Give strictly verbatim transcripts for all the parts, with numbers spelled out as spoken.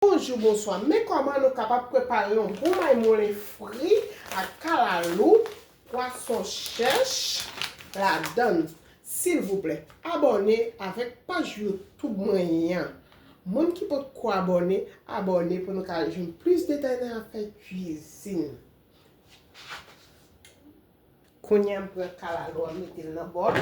Bonjou, bonswa. Men kòman nou kapab prepare yon bon maymoulen fri ak kalalou, pwason chèch ladann. Silvouplè, abòne avèk paj YouTube mwen an. Moun ki potko abòne, abòne pou nou ka jwenn plis detay nan afè kwizin. Kounye a, m pran kalalou a, m mete l nan bòl.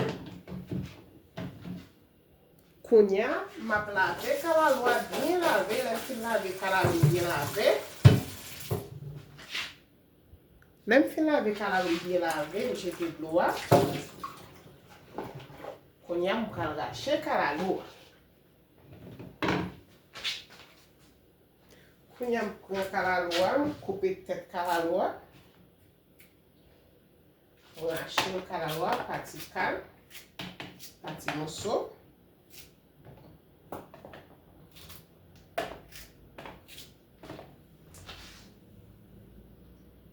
Kounye a, m ap lave kalalou a, byen lave. Lè m fin lave kalalou byen lave, lè m fin lave kalalou byen lave, m jete dlo a. Kounye a, m pral rache kalalou a. Kounye a, m pran kalalou a, m koupe tèt kalalou a. Mwen rache kalalou a pa ti kal, pa ti moso.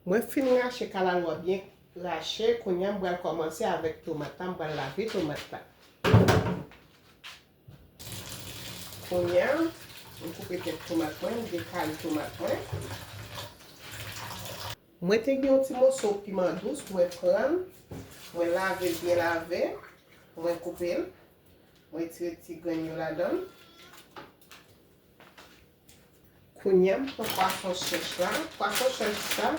Mwen fin rache kalalou a byen rache, kounye a m pral kòmanse avèk tomat la, m pral lave tomat la. Kounye a, m koupe tèt tomat mwen, m dekale tomat mwen. Mwen te gen yon ti moso piman dous, mwen pran l, mwen lave l byen lave, mwen koupe l, mwen retire ti grenn yo ladan l. Kounye a, m pran pwason chèch la. Pwason chèch la,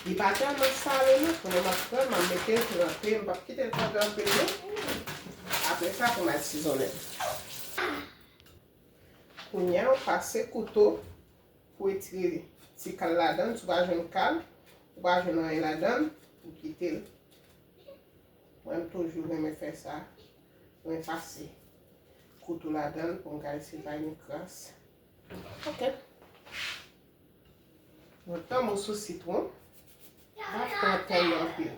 li pa tèlman sale non. Kounye a, m ap pran l, m ap mete l tranpe. M p ap kite l tranpe anpil non. Apre sa, pou m al sizonnen l. Kounye a, ou pase kouto pou retire ti kal ladan l. Si w pa jwenn kal, ou pa jwenn anyen ladan l, ou kite l. Mwen, m toujou renmen fè sa. Mwen pase kouto ladan l pou m ka eseye pa gen kras. Ok. Mwen pran moso sitwon. Pa pran tèlman anpil.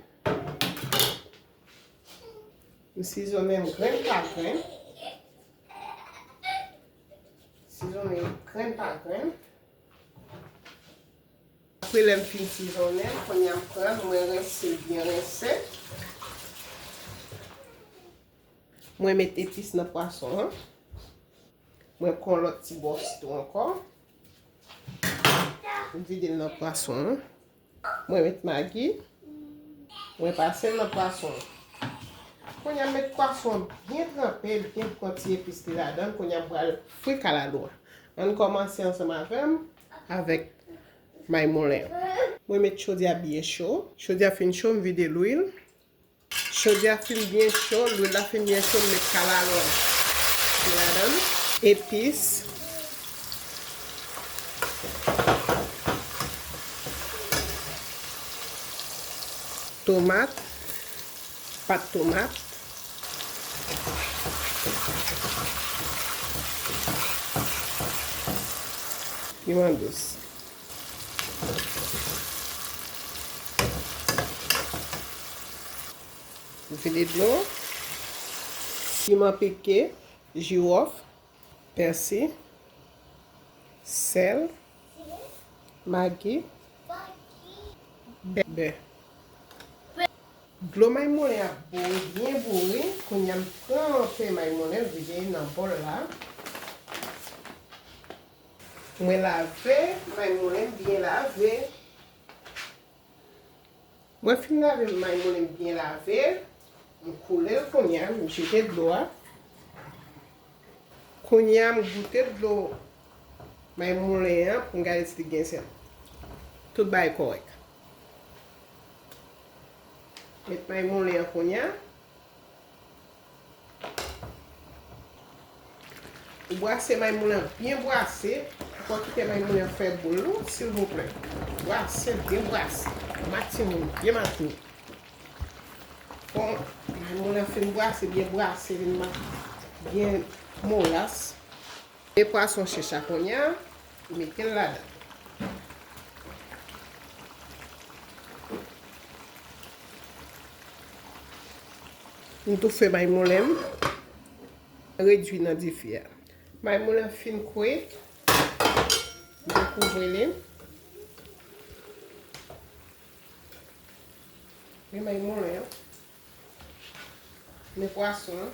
M sizonnen l grenn pa grenn. Sizonnen l grenn pa grenn. Apre lè m fin sizonnen l, kounye a m pran l, mwen rense l byen rense. Mwen met epis nan pwason an. Mwen pran lòt ti bò sitwon ankò. M vide l nan pwason an. Mwen met magi. Mwen pase l nan pwason an. Kounye a m met pwason an byen tranpe, l byen pran ti epis li ladan l. Kounye a m pral fri kalalou a. Ann kòmanse ansanm avè m avèk maymoulen an. Mwen met chodyè a byen cho. Chodyè a fin cho, m vide lwil. Chodyè a fin byen cho, lwil la fin byen cho, m met kalalou an ladan l. Epis. Tomat. Pat tomat. Piman dous. Vide dlo. Piman pike, jiwòf, pèsi, sèl, magi, bè. Dlo maymoulen ap bouri, byen bouri. Kounye a m tranpe maymoulen, vide nan bòl la. Mwen lave maymoulen, byen lave. Mwen fin lave maymoulen byen lave, m koule l kounye a, m jete dlo a. Kounye a m goute dlo maymoulen an pou m gade si li gen sèl. Tout bagay kòrèk. Met maymoulen an kounye a. Ou brase maymoulen an, byen brase. Ou pa kite maymoulen an fè boul non, silvouplè. Brase l, byen brase. Matini, byen matini. Bon, maymoulen an fin brase, byen brase, vin ma-, byen molas. E pwason chèch la kounye a, mete l ladan. M toufe maymoulen m, redui nan dife a. Maymoulen fin kwit, m dekouvri li. Men maymoulen an. Men pwason an.